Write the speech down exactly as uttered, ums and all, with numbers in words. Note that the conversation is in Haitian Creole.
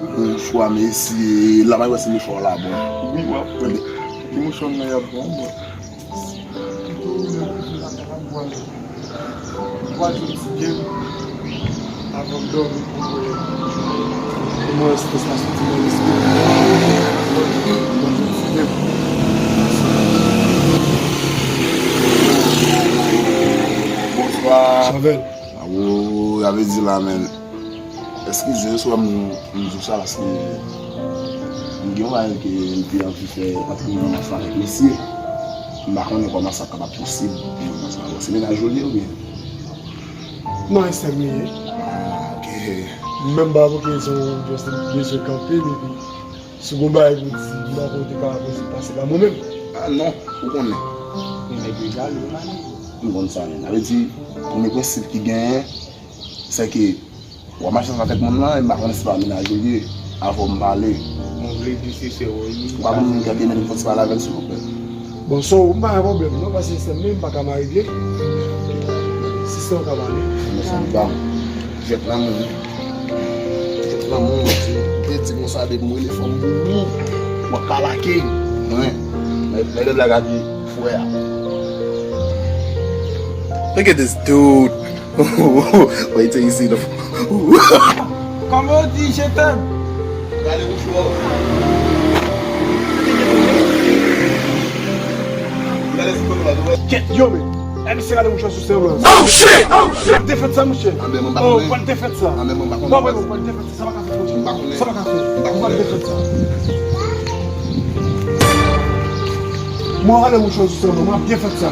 Mouchwa, mesye, la, m wè se mouchwa la, bon. Wi, w ap wè. Ki mouchwa m nan y ap bon, bon. Pito ou menm ki fin la kapab pwale. Pwale jwenn ti game. Avan m dòmi pou m wè kòman estrès la soti nan lespri m. Pwale jwenn ti game. Bonswa. Javel. Awo, y ave di la, men. Eskize, sou m, m di w sa, paske m gen yon bagay ke m te anvi fè antre nan mas la avèk mesye. M pa konnen kòman sa kapab posib nan mas la. Se mennaj ou li ye oubyen? Non, e sè m li ye. Ah, ok. M menm pa pou ke se yon just bezwen kanpe, epi si w gon bagay pou di, m pa konnen ou te ka pase la mwen menm. Ah, non, ou konnen. Men nèg yo egal, yo egal. M konn sa, men. Sa vle di, premye prensip ki genyen, se ke w ap mache ansanm avèk moun lan, e m pa konnen si pa mennaj ou li ye, avan m pale. Mwen vle di se sè w li. Ou pa konn moun ki ap gen menm fò ti pale avè l, silvouplè. Bon, so, m pa gen pwoblèm, non, paske sè m li, m pa ka mare l. Si sè w ka pale. Mèsi, m pa. Jwèt lanmou, wi. Jwèt lanmou, mwen di, m te di konsa, depi m rele fanm pou ou, w ap pa lage. Wi. Mèt, mèt blag a di. Frè a. Look at this dude. Wait till you see the. Kòman w di je t'aime? Gade mouchwa. Gade si kòm la dwèt. Kèt, yo, men. E misye gade mouchwa sou sèman. Oh shit! Oh shit! Pral defèt sa, monchè. Anben mwen pa konnen. Oh, pral defèt sa. Anben mwen pa konnen. Pral defèt sa, sa pa ka fèt, monchè. M pa konnen. Sa pa ka fèt. M pa konnen. Pral defèt sa. Mwen gade mouchwa sou sèman, mwen ap defèt sa.